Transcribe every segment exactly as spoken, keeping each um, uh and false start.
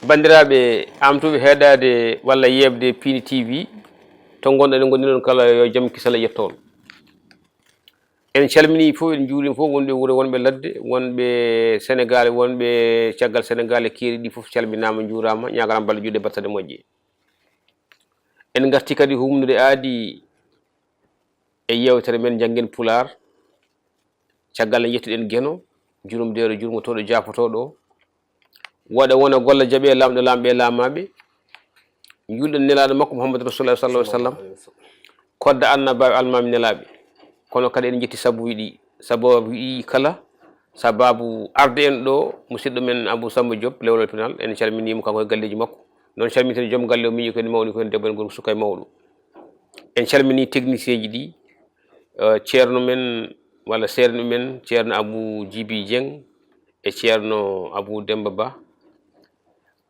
Banndiraaɓe amtuɓe heɗaade walla yeɓde Pini T V, to ngonɗon e ngonɗinɗon kala, yo jam kisal e yetto on. En calminii fof, en njuuriima fof wonɓe wuro, wonɓe ladde, wonɓe Senegaal, wonɓe caggal Senegaal e keeri ɗi fof calminaama, njuuraama, ñaaganaama balɗe juutɗe battane moƴƴe. En ngartii kadi humnude aadi e yeewtere men Njanngen Pulaar, caggal nde njettuɗen Geno, jurumdeero jurmotooɗo jaafotooɗo, waɗa wona golla jaɓe laamɗo laamɓe e laamaaɓe, njuulɗen nelaaɗo makko Muhammadu Rasulullah sallallahu alaihi wasallam, kodda annabaaɓe almaami nelaaɓe. Kono kadi en njetti sabuuji ɗi, sababu ɗi kala, sababu arde en ɗo, musidɗo men Abou Samba Diop, Lewlol Pinal, en calminiimo kanko e galleeji makko. Noon calminten joom galle o, miñi ko en mawni ko en debbo en gorko suka e mawɗo. En calminii technicien ji ɗi, eh, ceerno men walla seerno men, ceerno Abou Djibi Dieng e ceerno Abou Demba Ba.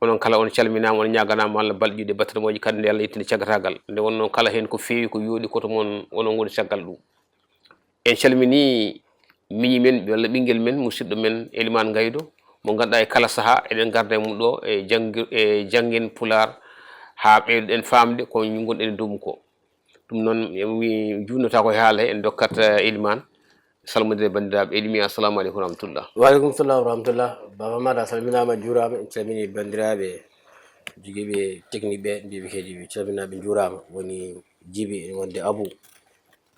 Onon kala on calminaama, on ñaaganaama Allah balɗe juutɗe battane moƴƴe, kadi nde Allah ittini caggataagal. Nde wonnoo kala heen ko feewi, ko yooɗi, koto mon onon ngoni caggal ɗum. En calminii miñi men walla ɓinngel men, musidɗo men Elimane Ngaydo, mo ngannduɗaa e kala sahaa eɗen ngarda e mum ɗo e janngi-, e Njanngen Pulaar haa ɓeydoɗen faamde ko ngonɗen e dow mum ko. Ɗum noon, mi juutnotaako e haala he, en ndokkat, eh, Elimane salmondiral e banndiraaɓe. Elimane, assalamu aleykum wa rahmatullah. Wa aleykum salam wa rahmatullah. Baba Mada, a salminaama, a juuraama. En calminii banndiraaɓe jogiiɓe technique ɓe, mbiiɓe kadi ɓe calminaama, ɓe njuuraama. Woni Jibi, en wonde Abu.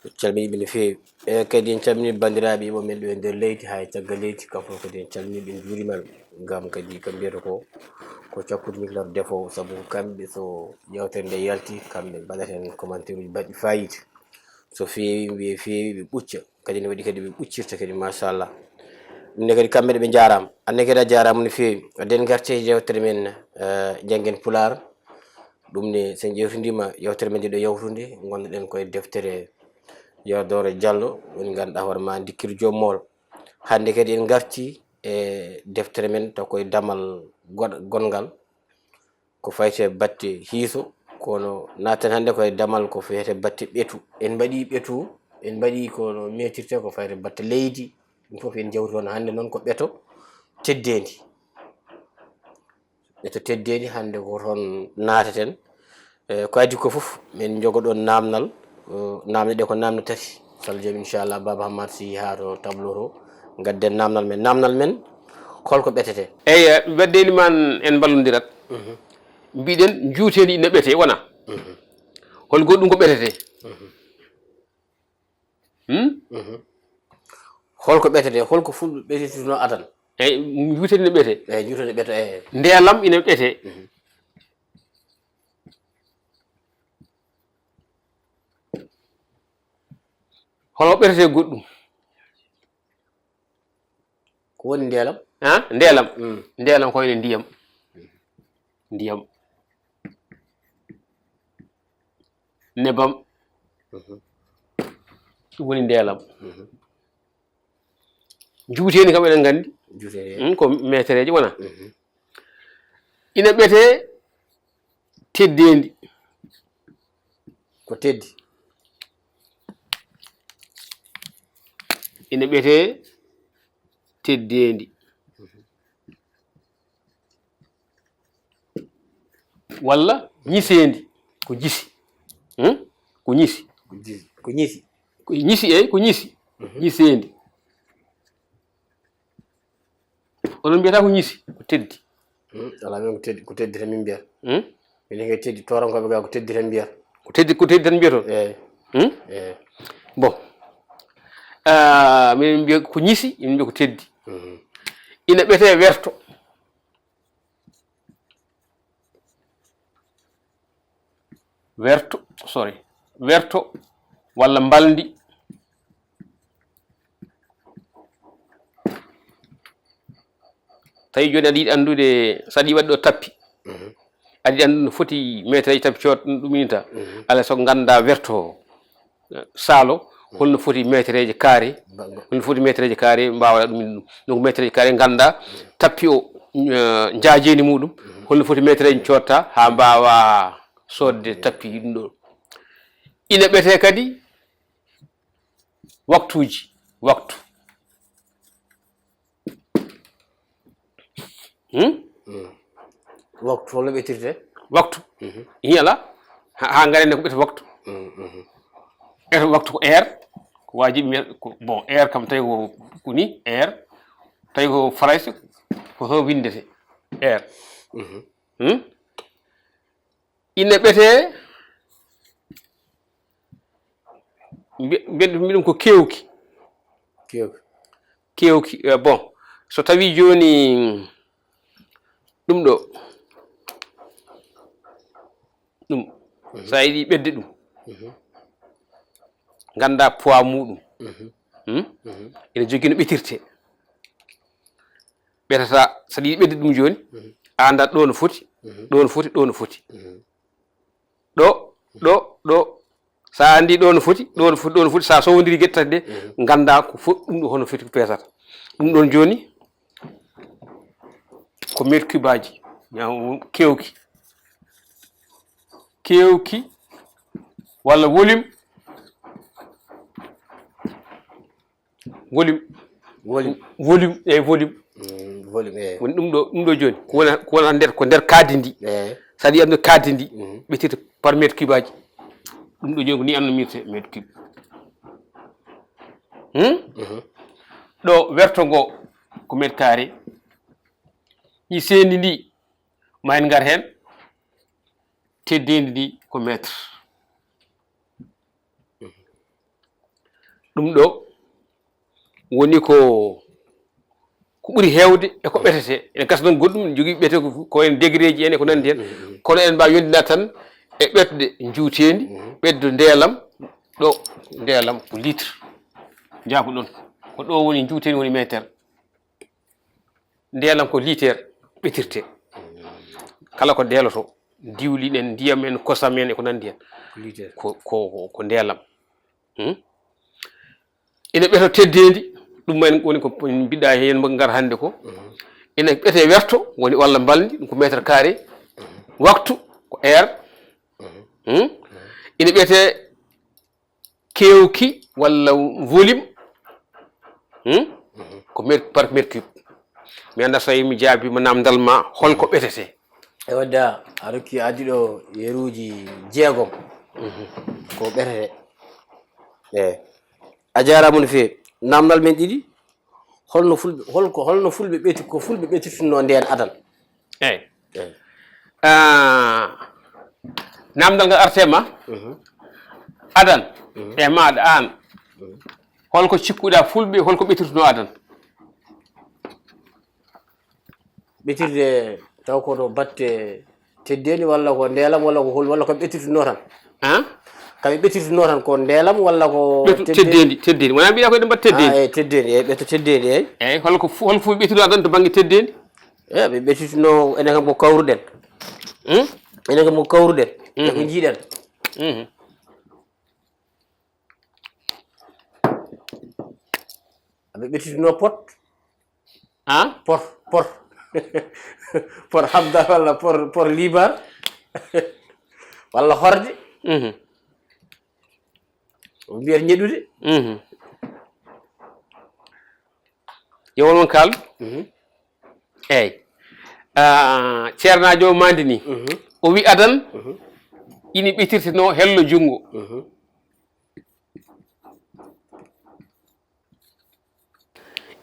En calminii ɓe no feewi. E kadi en calminii banndiraaɓe yiɓɓe men ɗo e nder leydi, haa e caggal leydi, kamɓe fof kadi en calminii ɓe, en njuuriima ɓe. Ngam kadi ko mbiyata ko, ko cakkude mi ko defoowo, sabu kamɓe so yeewtere nde yalti, kamɓe mbaɗata heen commentaire uji baɗɗi faayiida. So feewi, mbiye feewi, ɓe ɓucca. Kadi ne waɗi kadi ɓe ɓuccirta kadi, machallah. Ɗum ne kadi kamɓe ne ɓe njaaraama. Aan ne kadi a jaaraama no feewi. Wadde en ngarti e yeewtere men, eh, Njanngen Pulaar. Ɗum ne, so en ƴeewtindiima yeewtere men nde ɗo yawtunde, ngonnoɗen ko e deftere Yoodooro Jallo, woni ngannduɗaa hoore maa Ndikkir Joom Mool. Hannde kadi en ngarti e deftere men taw ko e damal goɗ-, gonngal. Ko fayti e batte hiiso, kono naaten hannde ko e damal ko fiyete batte ɓetu. En mbaɗii ɓetu, en mbaɗii ko no metirte ko fayti e batte leydi, ɗum fof en jawti toon. Hannde noon ko ɓeto teddeendi. Ɓeto teddeendi hannde ko toon naateten. E, ko adii ko fof, min njogoɗon naamnal, e, naamne ɗe ko naamne tati. Sall jom, inchallah, Baba Hammat, si haa to tableau to, ngadden naamnal men. Naamnal men, holko ɓetete? Eyi, wadde Elimane en mballondirat. Mhm. Mbiɗen njuuteendi ina ɓetee, wona? Mhm. Hol goɗɗum ko ɓetete? Mhm. Hmm? Mhm. Holko ɓetete? Holko fulɓe ɓetituno adan? Eyi, njuuteendi ina ɓetee. Eyi, njuuteendi ɓetee, eyi. Ndeelam ina ɓetee. Mhm. Hono ɓetete goɗɗum? Ko woni ndeelam? Ha? Ndeelam. Mm. Ndeelam ko woni ndiyam. Ndiyam. Nebam. Mhm. Ɗum woni ndeelam. Mhm. Njuuteendi kam eɗen nganndi. Njuuteendi. Mm, ko metereeji wona. Mhm. Ina ɓetee teddeendi. Ko teddi. Ina ɓetee teddeendi. Walla ñiseendi. Ko jisi. Hmm? Ko ñisi. Ko jisi. Ko ñisi. Ko ñisi, eyi, ko ñisi. Mhm. Ñiseendi. Onon mbiyata ko ñisi, ko teddi. Hmm, alaa, min ko teddi, ko teddi tan min mbiyata. Hmm? Minen kay teddi, toorankooɓe gaa ko teddi tan mbiyata. Ko teddi, ko teddi tan mbiyaton? Eeyi. Hmm? Eeyi. Bon. Ah, minen mbiya ko ñisi, minen mbiya ko teddi. Mhm. Ina ɓetee werto. Werto, sorry. Werto walla mbalndi. Tawi jooni aɗa yiɗi anndude, so aɗa yiɗi waɗde ɗo tappi. Mhm. Aɗa yiɗi anndude no foti metereeji tappi coot-, ɗuminta. Mhm. Alaa so nganndaa werto o. Saalo, holno foti metereeje carré? Ba-, ba- holno foti metereeje carré, mbaawa ɗum, donc metereeje carré nganndaa tappi o, eh, njaajeendi muɗum, holno foti metereeje cotta haa mbaawa soodde tappi ɗum ɗo. Ina ɓetee kadi waktuuji, waktu. Hmm? Mm. Waktu holno ɓettirte? Waktu. Hiya la. Ha, ha ngaren ne ko ɓeto waktu. Ɓeto waktu ko heure. Ko wajibi mi, ko, bon, heure kam tawi ko, ko ni, heure. Tawi ko farayse, ko ho windete. Heure. Hmm? Ina ɓetee, mbi-, mbiɗen ɗum ko kewki. Kewki. Kewki, eh, bon, so tawi jooni ɗum ɗo, ɗum, so a yiɗi ɓetde ɗum, ngannda poids muɗum. Hmm? Ina jogii no ɓetirte. Ɓetata, so aɗa yiɗi ɓetde ɗum jooni, a anndat ɗo no foti, ɗo no foti, ɗo no foti. Ɗo, ɗo, ɗo, so a anndi ɗo no foti, ɗo no foti, ɗo no foti, so a sowondiri geɗe tati ɗe, ngannda ko fo-, ɗum ɗo hono foti ko pesata. Ɗum ɗon jooni ko mètre cube aji, ñaw-, kewki. Kewki walla volume. Volume. Volume. Volume, eyi, volume. Mm, volume, eyi. Woni ɗum ɗo, ɗum ɗo jooni. Ko wona, ko wona nder, ko nder kaddi ndi. Eyi. So a yiɗi anndude kaddi ndi, ɓe tirta par mètre cube aji. Ɗum ɗo jooni ko ni annamirte mètre cube. Hmm? Ɗo werto ngo ko mètre carré. Ɗi seendi ndi, ma en ngar heen. Teddeendi ndi ko mètre. Ɗum ɗo woni ko, ko ɓuri heewde e ko ɓetete. Ene gasa noon goɗɗum ne jogii ɓete ko, ko en degré ji en e ko nanndi heen. Kono en mbaawa yonndinaade tan e ɓetde njuuteendi, ɓetde ndeelam, ɗo ndeelam ko litre. Njaafo-ɗon. Ko ɗo woni njuuteendi woni meeter. Ndeelam ko litre ɓetirte. Kala ko ndeeloto, diwlin en, ndiyam en, kosam en e ko nanndi heen. Ko litre. Ko, ko, ko, ko ndeelam. Hmm? Ina ɓeto teddeendi, ɗum en woni ko mbiɗa heen mo ngar hannde ko. Ina ɓetee werto, woni walla mbalndi, ɗum ko mètre carré. Waktu, ko heure. Hmm? Ina ɓetee kewki walla volume. Hmm? Ko mètre, par mètre cube. Mi anndaa so mi jaabiima naamndal ma, hol ko ɓetete? E wadde a, a rokki, a addi ɗo yeruuji jeegom. Ko ɓetete. Eyi. A jaaraama no feewi. Naamndal men ɗiɗi, holno Fulɓe, holko, holno Fulɓe ɓeti-, ko Fulɓe ɓetirtunoo ndeen adal? Eyi. Eyi. Ah, naamndal ngal artee ma. Adal, e maaɗa aan. Holko cikkuɗaa Fulɓe, holko ɓetirtunoo adal? Ɓetirde taw ko no batte teddeendi walla ko ndeelam walla ko hol, walla ko ɓetirtunoo tan? Han? Kaɓe ɓetirtunoo tan ko ndeelam walla ko ɓetu-, teddeendi? Teddeendi, teddeendi. Wonaa mbiɗa ko eɗen mbaɗa teddeendi? Ah, eyi, teddeendi, eyi, ɓeto teddeendi, eyi. Eyi, hol ko fu-, hol Fulɓe ɓetirtunoo adal to bannge teddeendi? Eyi, ɓe ɓetirtunoo, enen kam ko kawruɗen. Hmm? Enen kam ko kawruɗen. E ko njiiɗen. Mhm. Aɓe ɓetirtunoo pot. Han? Pot, pot. Pot habdar walla pot, pot liibar. Walla horde. Mhm. O mbiyata ñeɗude. Mhm. Yo won won kaalu. Mhm. Eyi. Ah, ceernaajo o maandi ni. Mhm. O wi adan, mhm, ina ɓetirtenoo hello junngo. Mhm.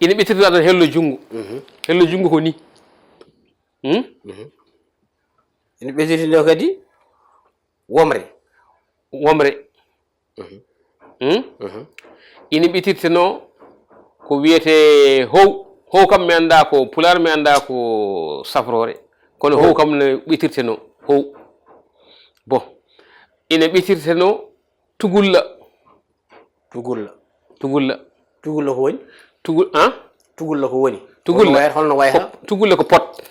Ina ɓetirta tan hello junngo. Mhm. Hello junngo ko ni. Hmm? Mhm. Ina ɓetirtinoo kadi womre. Womre. Mhm. Hmm? Mhm. Ina ɓetirtenoo ko wiyetee how. How kam mi anndaa ko Pulaar, mi anndaa ko safroore. Kono how, how kam no ɓetirtenoo. How. Bon. Ina ɓetirtenoo tugulla. Tugulla. Tugulla. Tugulla ko woni? Tugul-, han? Tugulla ko woni? Tugulla. Holno wayata, holno wayata? Ko, tugulla ko pot.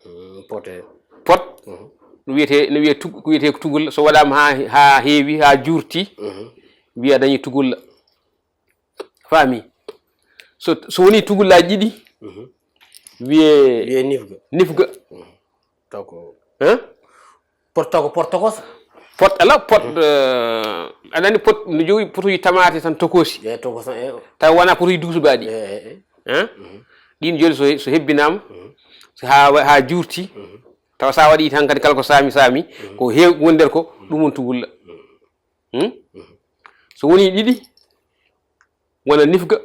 Mm, pot, e. Pot. Mhm. No wiyetee, no wiyee tug-, ko wiyetee ko tugulla. So waɗaama haa, haa heewi, haa juurti, mhm, wiya dañi tugulla. Faami? So, so woni tugullaaji ɗiɗi, mhm, wiyee, wiyee nifga. Nifga. Mhm. Taw ko, hein? Pot, taw ko pot tokoso. Pot, ala pot, eh, aɗa anndi pot no jogii potuuji tamaate tan tokosi. Eyi, tokoso, eyi. Taw wonaa potuuji duusuɓaaɗi. Eyi, eyi, eyi. Hein? Mhm. Ɗiin jooni so, so hebbinaama, mhm, so haa wa-, haa juurti, mhm, Tawa sa waɗi tan kadi kala ko saami saami, ko heewi woni nder ko, ɗum woni tugulla. Hmm? So woni ɗiɗi, wona nifga.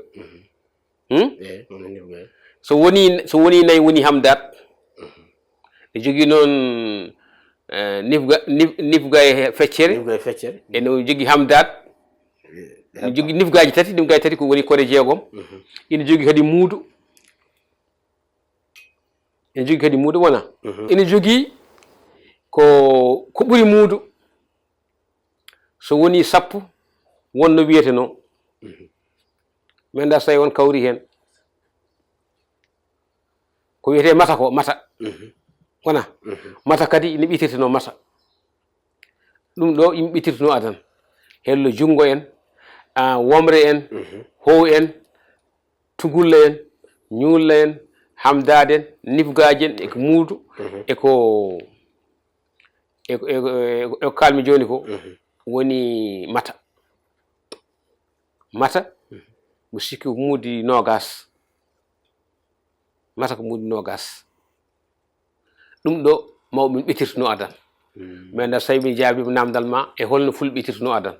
Hmm? Eh, wona nifga. So woni, so woni nayi woni hamdaat. Ne jogii noon, eh, nifga, nif-, nifga e feccere. Nifga e feccere. Ene jogii hamdaat. Ene jogii nifgaaji tati, nifgaaji tati ko woni kore jeegom. Ene jogii kadi muudo. Ene jogii kadi muudo wona. Ene jogii ko, ko ɓuri muudo. So woni sappo, won no wiyete noon. Min da so tawi on kawri heen. Ko wiyete mata ko, mata. Wona? Mata kadi ina ɓitirteno mata. Ɗum ɗo yimɓe ɓitirteno adan. Hello junngo en, a, womre en, how en, tugulla en, ñuulla en, hamdaade en, nifgaaji en, e ko muudo, e ko, e ko, e ko, e ko kaalmi jooni ko, woni mata. Mata, mi sikki ko muudi noogas. Mata ko muudi noogas. Ɗum ɗo mawɓe min ɓetirtuno adan. Mais nda so tawi min jaabiima namdal ma, e holno fulɓe ɓetirtuno adan?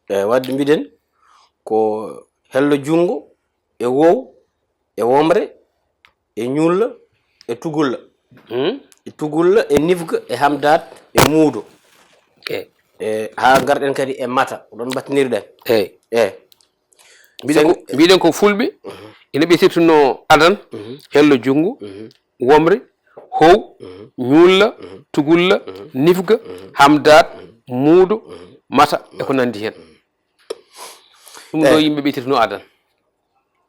E wadde mbiɗen ko hello junngo, e wow, e womre, e ñuulla, e tugulla. Hmm? E tugulla, e nifga, e hamdaat, e muudo. E, E haa ngarɗen kadi e mata, ko ɗon mbattinirɗen. e. E Mbiɗen ko, mbiɗen ko fulɓe, ina ɓetirtuno adan, hello junngo, womre, how, ñuulla, tugulla, nifga, hamdaat, muudo, mata, e ko nanndi heen. Ɗum ɗo yimɓe ɓetirtuno adan.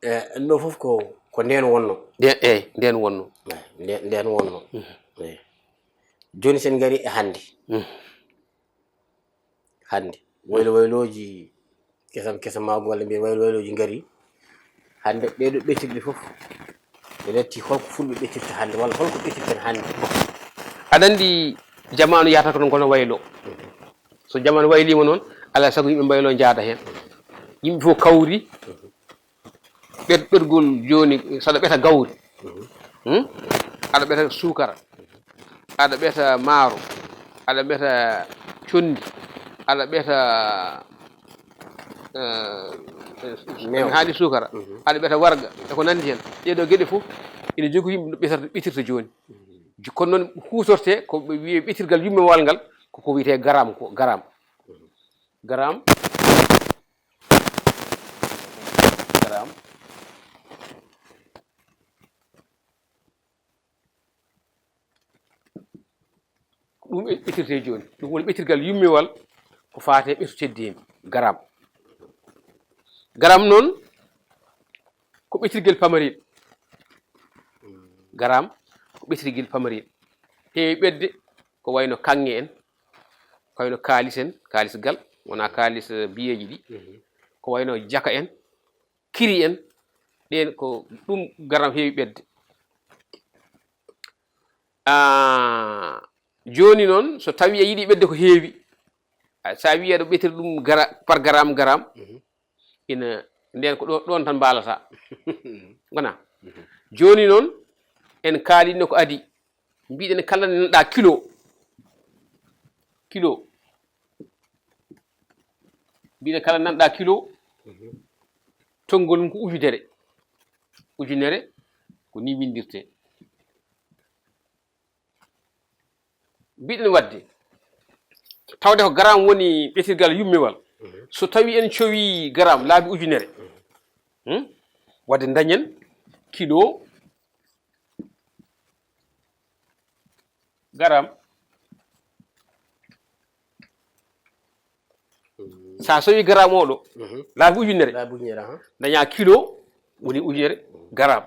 E ɗum ɗo fof ko, ko ndeen wonno. Nde, eey, ndeen wonno. E, nde-, ndeen wonno. E. Jooni sen ngari e hannde. Hannde. Waylo waylooji kesam kesam ma walla mbiyen waylo waylooji ngari. Hannde ɗee ɗo ɓetirɗe fof. Ɓe latti holko fulɓe ɓetirta hannde walla holko ɓetirten hannde. Aɗa anndi jamaanu yahata ko noon kono waylo. So jamaanu wayliima noon, alaa sago yimɓe mbaylo njaada heen. Yimɓe fof kawri. Ɓet-, ɓetgol jooni, so aɗa ɓeta gawri, hmm? Aɗa ɓeta suukara, aɗa ɓeta maaro, aɗa ɓeta conndi, aɗa ɓeta, eh, Meew. Haali suukara, aɗa ɓeta warga, e ko nanndi heen. Ɗee ɗoo geɗe fof ina jogii yimɓe no ɓetirta, ɓetirta jooni. Kono noon huutortee ko ɓe wiyee ɓetirgal yummewal ngal, ko ko wiyetee garaam ko, garaam. Garaam. Garaam. Ko ɗum ɓe-, ɓetirtee jooni. Ɗum woni ɓetirgal yummewal ko faati e ɓetu teddeendi. Garaam. Garaam noon ko ɓetirgel pamarel. Garaam ko ɓetirgel pamarel. Heewi ɓetde ko wayno kaŋŋe en, ko wayno kaalis en, kaalis gal, wonaa kaalis, eh, biyeeji ɗi. Ko wayno jaka en, kiri en, ɗeen ko ɗum garaam heewi ɓetde. Ah, jooni noon, so tawii a yiɗi ɓetde ko heewi, a, so a wiyii aɗa ɓetira ɗum gara-, par garaam, garaam, ina, ndeen ko ɗo-, ɗoon tan mbaalata. Wona? Jooni noon, en kaalinno ko adii. Mbiɗen kala nanɗa kilo. Kilo. Mbiɗen kala nanɗa kilo. Tonngol mum ko ujunere. Ujunere ko ni winndirtee. Mbiɗen waɗde. Tawde ko garaam woni ɓetirgal yummewal. So tawii en cowii garaam laabi ujunere. Hmm? Waɗde dañen kilo garaam. Sa sowi garaam o ɗo, laabi ujunere. Laabi ujunere, aha. Daña kilo woni ujunere garaam.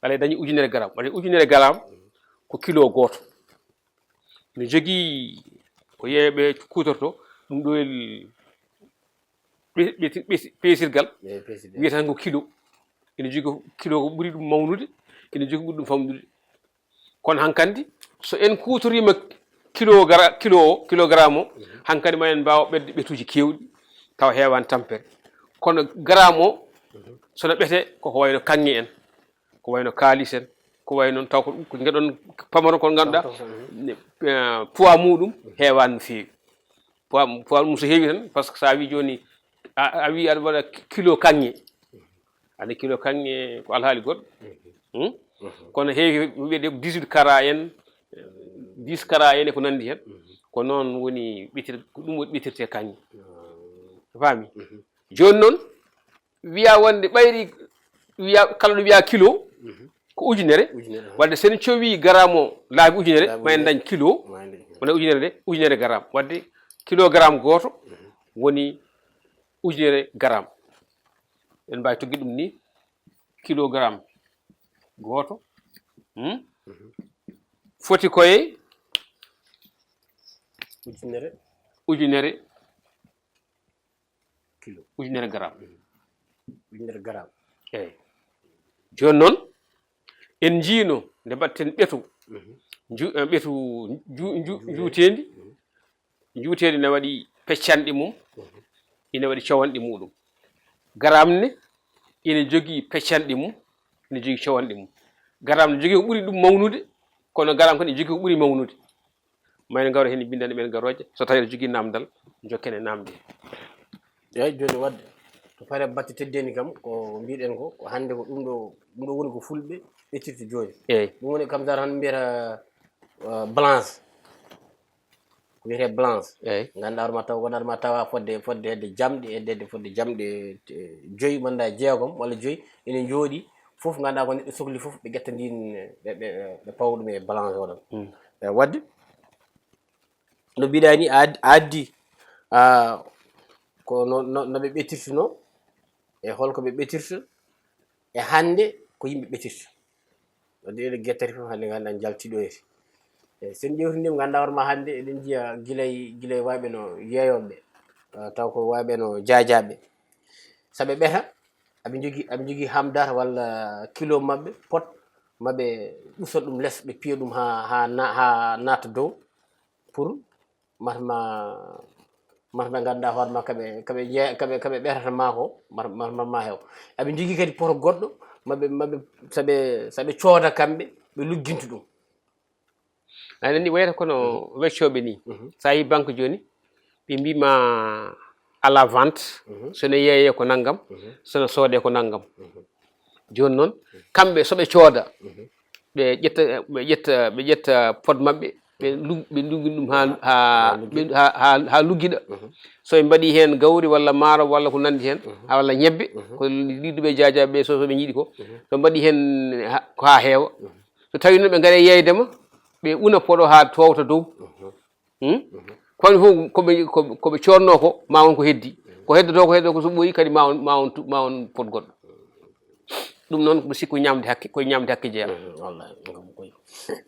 Alay dañi ujunere garaam. Waɗi ujunere garaam ko kilo gooto. No jogii ko yeeɓe kuutorto ɗum ɗo el ɓe-, ɓe-, ɓe-, peesirgal. E peesirgal. Wiyata ko kilo. Ene jogii ko kilo ko ɓuri ɗum mawnude, ene jogii ɓuri ɗum famɗude. Kono hankandi, so en kuutoriima kilo gara-, kilo o, kilogram o, hankandi ma en mbaawa ɓetde ɓetuuji keewɗi, tawa heewaani tampere. Kono garaam o, so no ɓetee, koko wayno kaŋŋe en, ko wayno kaalis en, ko wayi noon, taw ko ɗum ko ngeɗon pamaro kon ngannduɗaa, ne, eh, poids muɗum heewaani no feewi. Poids, poids mum so heewi tan, par ce que so a wi jooni, a, a wi aɗa waɗa ki-, kilo kaŋŋe. Andi kilo kaŋŋe ko alhaali goɗɗo. Hmm? Kono heewi wiyde dix-huit kara en, dix kara en e ko nanndi heen. Ko noon woni ɓetir-, ko ɗum woni ɓetirte kaŋŋe. A faami? Jooni noon, wiya wonde ɓayri, wiya kala ɗo wiya kilo, ko ujunere. Ujunere, aha. Wadde sen cowi garam o laabi ujunere, laabi ma en ujunere. Dañ kilo, ma en dañ. Wona ujunere de, ujunere garam. Wadde kilogaram gooto woni ujunere garam. En mbaawi tuggude ɗum ni, kilogaram gooto, hmm? Foti koye ujunere. Ujunere kilo. Ujunere garam. Ujunere garam. Eeyi. Jooni noon, en njiino nde mbaɗten ɓetu, nju-, eh, ɓetu nju-, nju-, njuuteendi. Njuuteendi ina waɗi peccanɗe mum, ina waɗi cowanɗe muɗum. Garam ne ina jogii peccanɗe mum, ina jogii cowanɗe mum. Garam ne jogii ko ɓuri ɗum mawnude, kono garam kadi ina jogii ko ɓuri mawnude. Ma en ngaro heen e binndanɗe men garooje, so tawii aɗa jogii naamndal, njokken e naamnde. Eeyi, jooni wadde, to fare batte teddeendi kam, ko mbiɗen ko, ko hannde ko ɗum ɗo, ɗum ɗo woni ko fulɓe ɓetirta jooni. Eeyi. Ɗum woni kam dara tan mbiyata, uh, blanche. Ko wiyetee blanche. Eeyi. Ngannduɗaa hoore ma taw, wonaa ma tawa fodde, fodde hedde jamɗe, hedde, hedde fodde jamɗe, eh, joyi, mannda jeegom walla joyi, ene njooɗi, fof ngannduɗaa ko neɗɗo sokli fof, ɓe ƴetta ndin, ɓe, ɓe, ɓe pawa ɗum e blanche o ɗon. Mm. Eh, wadde, no mbiɗaa ni, a ad-, a addi, ah, ko no, no, no ɓe ɓetirtunoo, e holko ɓe ɓetirta, e hannde ko yimɓe ɓetirta. Wadde ɗeɗo gettere fof hannde ngannduɗaa njalti ɗo heti. E sen ƴewtindima ngannduɗaa hoore ma hannde eɗen njiya gilay, gilay wayɓe no yeeyooɓe, ah, taw ko wayɓe no jaajaaɓe. Saɓe ɓeta, aɓe njogii, aɓe njogii hamdar walla kilo maɓɓe, pot, maɓe ɗusa ɗum les, ɓe piya ɗum haa, haa na-, haa naata dow pour marma, marma ngannduɗaa hoore ma kaɓe, kaɓe jee-, kaɓe, kaɓe ɓetata ma ko, mar-, mar-, marma heew. Aɓe njogii kadi poto goɗɗo, maɓe, maɓe, saɓe, saɓe cooda kamɓe, ɓe lugginta ɗum. Aɗa anndi wayata kono weccooɓe ni. Mhm. So a yi banque jooni, ɓe mbii ma à la vente, mhm, so no yeeyee ko nanngam, mhm, so no soodee ko nanngam. Mhm. Jooni noon, kamɓe so ɓe cooda, mhm, ɓe ƴetta, ɓe ƴetta, ɓe ƴetta pot maɓɓe, ɓe lu-, ɓe luggina ɗum haa, haa, haa luggiɗa. Ɓe, haa, haa, haa luggiɗa. Mhm. So ɓe mbaɗii heen gawri walla maaro walla ko nanndi heen, mhm, haa walla ñebbe, mhm, ko liɗɗuɓe jaajaaɓe ɓe so, so ɓe njiɗi ko. Mhm. So mbaɗii heen ha-, ko haa heewa. Mhm. So tawii noon ɓe ngarii yeeyde ma, ɓe una poɗo haa toowta dow. Mhm. Hmm? Mhm. Kono fof ko ɓe, ko, ko ɓe coodnoo ko, ma won ko heddi. Mhm. Ko heddoto, ko heddoto ko so ɓooyi kadi ma won, ma won tu-, ma won pot goɗɗo. Ɗum noon, mbiɗo sikki ko ñaamde hakke, ko ñaamde hakke jeyaa. Mhm, wallahi, ngam koy,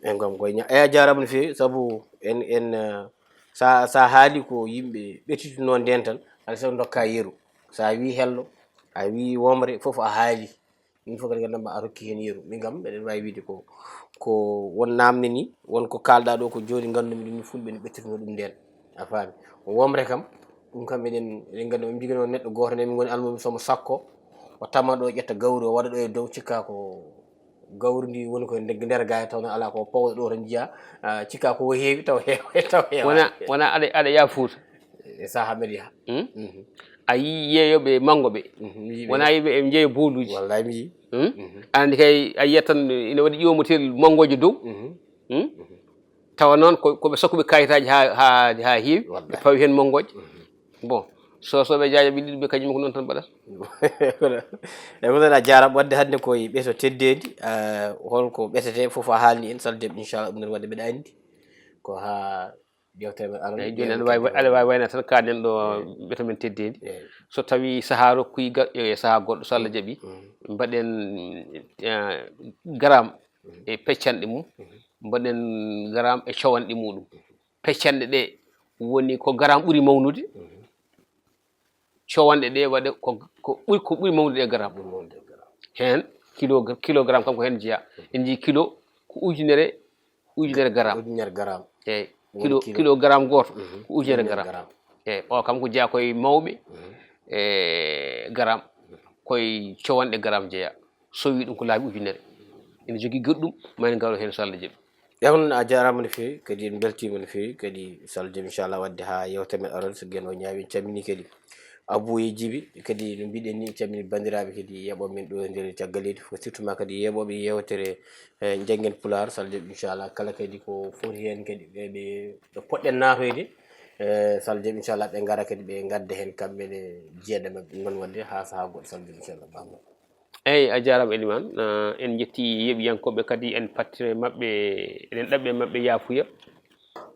e ngam koy ña-, e a jaaraama no feewi, sabu en, en, eh, sa, sa haali ko yimɓe ɓetituno ndeen tan, alaa sago ndokka yeru. Sa wi hello, a wi womre, fof a haali. Min fof kadi ngannduɗaa a rokki heen yeru. Min kam, mbeɗen waawi wiide ko, ko won naamne ni, won ko kaalɗaa ɗo ko jooni nganndumi ɗum ni fulɓe no ɓettirno ɗum ndeen. A faami? Ko womre kam, ɗum kam eɗen, eɗen nganndi, min njogino neɗɗo gooto ne, min ngoni almuɓe somo sakko, o tama ɗo, ƴetta gawri, o waɗa ɗo e dow, cikka ko gawri ndi woni ko nder, nder gaay, taw noon alaa ko powɗo ɗo tan njiya, ah, cikka ko heewi, taw heewa, taw heewa. Wona, wona aɗa, aɗa yaa Fuuta. E saha mbeɗa yaha. Hmm? Mhm. A yii yeeyooɓe manngo ɓe. Mhm, mi yii ɓe. Wona yimɓe e njeeya booluuji. Wallahi mi yii. Hmm? Mhm. Aɗa anndi kay a yiyat tan ina waɗi ƴoomotel manngooje dow. Mhm. Hmm? Mhm. Tawa noon ko, ko ɓe sokkuɓe kayitaaji haa, haa, haa heewi, ɓe wallahi pawi heen manngooje. Mhm. Bon, so, so ɓe jaaja ɓe ɗiɗo ɓe kañum ko noon tan mbaɗata. E ko noon a jaaraama wadde hannde koye ɓeto teddeendi, ah, holko ɓetetee fof a haalni en, Saldem, inchallah, ɗum noon wadde mbeɗa anndi ko haa yewtere men arano. Eeyi, jooni aɗa waawi, aɗa waawi wayna tan kaaɗen ɗo ɓeto men teddeendi. Eeyi. So tawii sahaa rokkuyi ga-, e sahaa goɗɗo, so Allah jaɓi, mm, mbaɗen, eh, garam e peccanɗe mum, mbaɗen garam e cowanɗe muɗum. Peccanɗe ɗe woni ko garam ɓuri mawnude, cowanɗe ɗe waɗa ko, ko ɓuri, ko ɓuri mawnude e garam. Ɓuri mawnude e garam. Heen kilo, kilogram kam ko heen jeyaa. En njii kilo ko ujunere, ujunere garam. Ujunere garam. Eeyi. Woni kilo, kilo, kilogram gooto, mhm, ko ujunere garam. Ujunere garam. Eeyi, o kam ko jeyaa koye mawɓe, mhm, e garam, koye cowanɗe garam jeyaa. So wi ɗum ko laabi ujunere. ene jogii goɗɗum, ma en ngaro heen so Allah jaɓi. Yaw noon, a jaaraama no feewi, kadi en mbeltiima no feewi kadi, so Allah jaɓi, inchallah, waɗde haa yewtere men aroore, so gen o ñaawi. En calminii kadi Abou e Jibi, kadi no mbiɗen ni, en calminii banndiraaɓe kadi yeeɓooɓe men ɗo e nder caggal leydi fof, surtout ma kadi yeeɓooɓe yewtere, eh, Njanngen Pulaar, so Allah jaɓi, inchallah, kala kadi ko foti heen kadi ɓe ɓe ɗo poɗɗen naatoyde, eh, so Allah jaɓi, inchallah, ɓe ngara kadi ɓe ngadda heen kamɓe ne jeeɗa maɓɓe, noon waɗde haa sahaa goɗɗo, so Allah jaɓi, inchallah, Bamba. Eeyi, a jaaraama Elimaan. Ah, en njetti yeeɓiyankooɓe kadi, en pattire maɓɓe, eɗen ɗaɓɓe maɓɓe yaafuya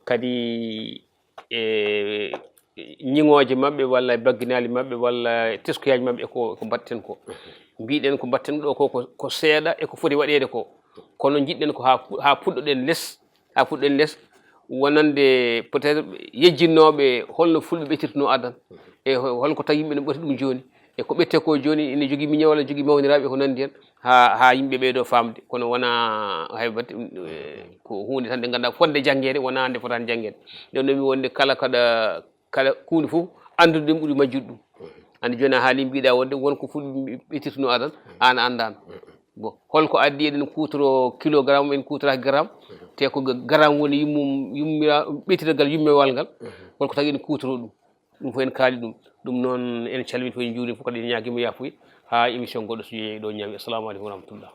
kadi e ñiŋooje maɓɓe walla e bagginaali maɓɓe walla e teskuyaaji maɓɓe e ko, ko mbaɗten ko. Mbiɗen ko mbaɗten ɗo ko, ko, ko seeɗa e ko foti waɗeede ko. Kono njiɗɗen ko haa, haa puɗɗoɗen les, haa puɗɗoɗen les wonande peut-être yejjinnooɓe holno fulɓe ɓettirtunoo adan e ho-, holko tawi yimɓe no ɓoti ɗum jooni. E ko ɓette ko jooni ene jogii miño walla jogii mawniraaɓe ko nanndi heen, haa, haa yimɓe ɓeeɗo faamde. Kono wonaa hay batte, eh, ko huunde tan nde ngannduɗaa fodde janngeede, wonaa nde fotaani janngeede. Nden noon mi wonde kala kaɗa, kala huunde fof anndude ɗum ɓuri majjude ɗum. Anndi jooni a haali mbiɗa wonde won ko fulɓe ɓettirtunoo adan, aan a anndaano. Bon, holko addi eɗen kuutoro kilogramme, en kuutoraaki gramme, te ko gramme woni yummum, yummira, ɓettirgal yummewal ngal, holko tagi en kuutoro ɗum? Ɗum fof en kaali ɗum. Ɗum noon en calmini fof, en njuurima fof, kadi en ñaagiima yaafuya haa émission goɗɗo so yeeyi ɗo ñaami. Assalamu aleykum wa rahmatullah.